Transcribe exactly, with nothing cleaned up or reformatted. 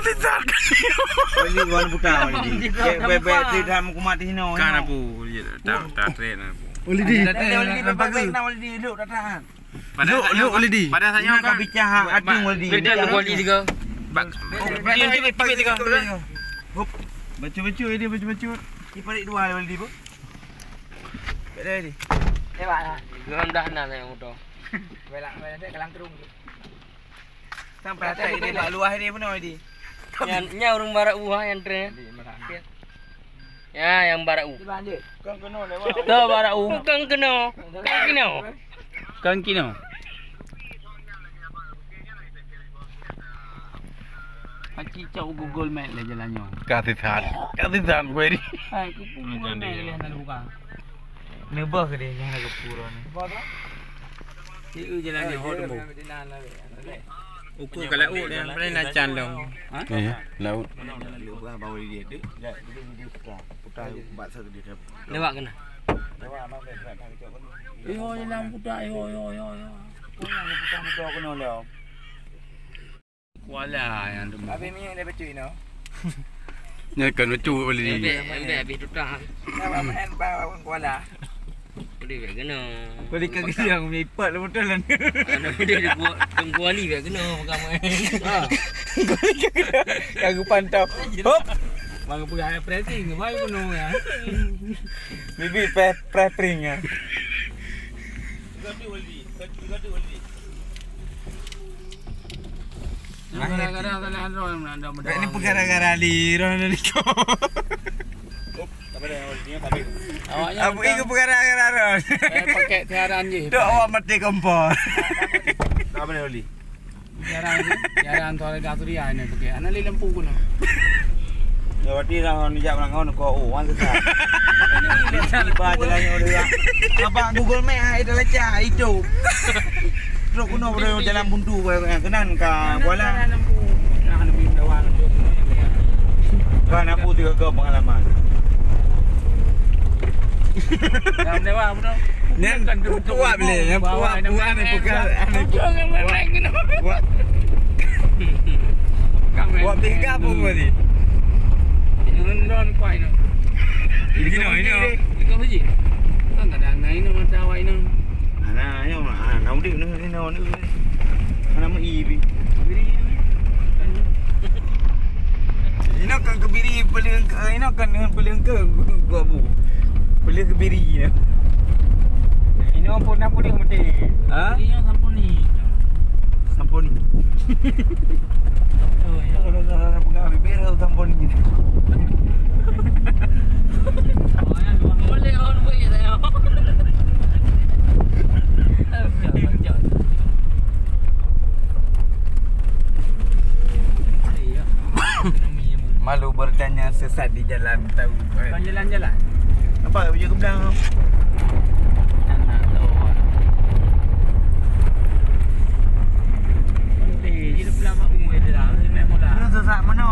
Oli wan buta oli di. Bek bek bek tu dah mukumat di sini. Kan apa? Ya, tak tak trek apa. Oli di. Oli di bek bek nak oli di luk dah tahan. Luk luk oli di. Pada saat nyoe kan bicara hati oli di. Kita nak oli tiga. Bak. Dia dia tiga. Hop. Baca-baca dia baca-baca. Ni parit dua oli di. Bek dah ni. Eh, bak lah. Geram dah nan yang motor. Belak belak kalang terung. Sampai atas ini bak luah ini penuh ini. Nya nya urang barak uha yang tren. Ya yang barak u. Kan kena lewat. Tu barak u. Kan kena. Kan kena. Kan kena. Aki cak Google Map le jalan nyoe. Ka sisan. Ka sisan gue ni. Hai, ku pun Google Map le nak buka. Neubah ke dia yang nak ke pura ni. Di u jalan ni ho temu. Uku kalau u dia boleh nak candong. Ha? Eh, laut. Lewat kena. Iho jalan putar, iho, iho, iho, iho. Putar, putar kena lewat. Kuala yang tu. Habis minyak dia betul ino. Nya kan betul boleh. Embek, embek habis tutang. Nak main ba kuala. Boleh bek kena. Boleh ke yang lipat lu betul kan. Anak dia dia buat tengkuali bek kena pegang main. Ha. Yang aku pantau. Hop. Bang pegang pressing, baik penuh ya. Bibi press press pring ya. Gara-gara salah roh yang nak dah. Ni gara-gara li roh ni ko. Awaknya apa itu gara-gara roh? Pakai tiaran je. Tu awak mati kompor. Tak boleh oli. Tiaran je. Tiaran tu ada surya ni pakai. Anak li lampu guna. Ya, berarti dah orang dijak ulang tahun kau. Oh, wan sesat. Tiba jalan yang udah. Apa Google Map hai dah lecah itu. Truk kuno pada jalan buntu kau yang kenan ka Kuala. Kan aku tiga ke pengalaman. Yang dewa apa tu? Nyan kuat boleh, yang kuat buat ni bukan ane bukan. Buat. Buat tiga pun boleh. Ini non kuat ini. Ini ini. Ini kau biji. Kan kadang naik ini mata awak ini. Ana ayo ana udik ni ni ni. Ana mai bi. Ino kan kebiri paling ino kan paling ke gua bu. Paling kebiri ya. Ino pun dah boleh mati. Ha? Ino sampun ni. Sampun ni. Betul ya. Kalau dah pegang bibir sampun ni. Boleh orang boleh saya. Malu bertanya sesat di jalan tahu. Bukan jalan-jalan. Nampak tak baju keblang tu? Tanah tu. Nanti je dia pulang mak umur dia dah. Dia main bola. Ini sesat mana?